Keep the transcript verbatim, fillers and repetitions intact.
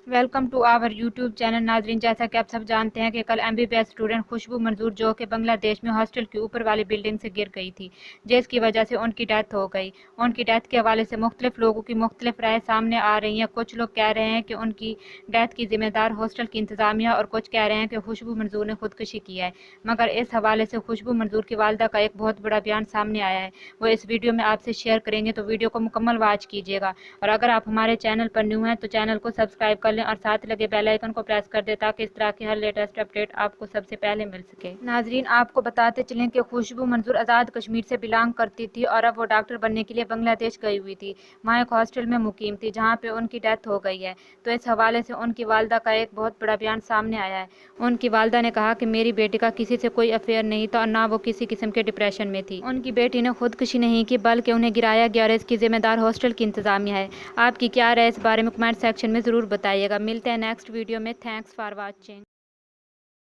Welcome to our YouTube channel. ناظرین، جیسا کہ آپ سب جانتے ہیں کہ کل M B B S student Khushboo Manzoor, جو کہ بنگلہ دیش میں ہاسٹل کی اوپر والی بلڈنگ سے گر گئی تھی، جس کی وجہ سے ان کی ڈیتھ ہو گئی۔ ان کی ڈیتھ کے حوالے سے مختلف لوگوں کی مختلف رائے سامنے آ رہی ہیں۔ کچھ لوگ کہہ رہے ہیں کہ ان کی ڈیتھ کی ذمہ دار ہاسٹل کی انتظامیہ، اور کچھ کہہ رہے ہیں کہ خوشبو منظور نے خودکشی کی ہے۔ مگر اس حوالے سے خوشبو منظور کی والدہ کا ایک بہت بڑا بیان سامنے آیا ہے، وہ اس ویڈیو میں آپ سے شیئر کریں گے، تو ویڈیو کو مکمل واچ کیجیے گا۔ اور اگر آپ ہمارے چینل پر نیو ہیں تو چینل کو سبسکرائب کر لیں اور ساتھ لگے بیل آئیکن کو پریس کر دیں، تاکہ اس طرح کی ہر لیٹسٹ اپڈیٹ آپ کو سب سے پہلے مل سکے۔ ناظرین، آپ کو بتاتے چلیں کہ خوشبو منظور آزاد کشمیر سے بلانگ کرتی تھی اور اب وہ ڈاکٹر بننے کے لیے بنگلہ دیش گئی ہوئی تھی۔ وہاں ایک ہاسٹل میں مقیم تھی، جہاں پہ ان کی ڈیتھ ہو گئی ہے۔ تو اس حوالے سے ان کی والدہ کا ایک بہت بڑا بیان سامنے آیا ہے۔ ان کی والدہ نے کہا کہ میری بیٹی کا کسی سے کوئی افیئر نہیں تھا اور نہ وہ کسی قسم کے ڈپریشن میں تھی۔ ان کی بیٹی نے خودکشی نہیں کی، بلکہ انہیں گرایا گیا اور اس کی ذمہ دار ہاسٹل کی انتظامیہ ہے۔ آپ کی کیا رائے اس بارے میں؟ کمنٹ سیکشن میں ضرور بتائیے گا۔ ملتے ہیں نیکسٹ ویڈیو میں۔ Thanks for watching.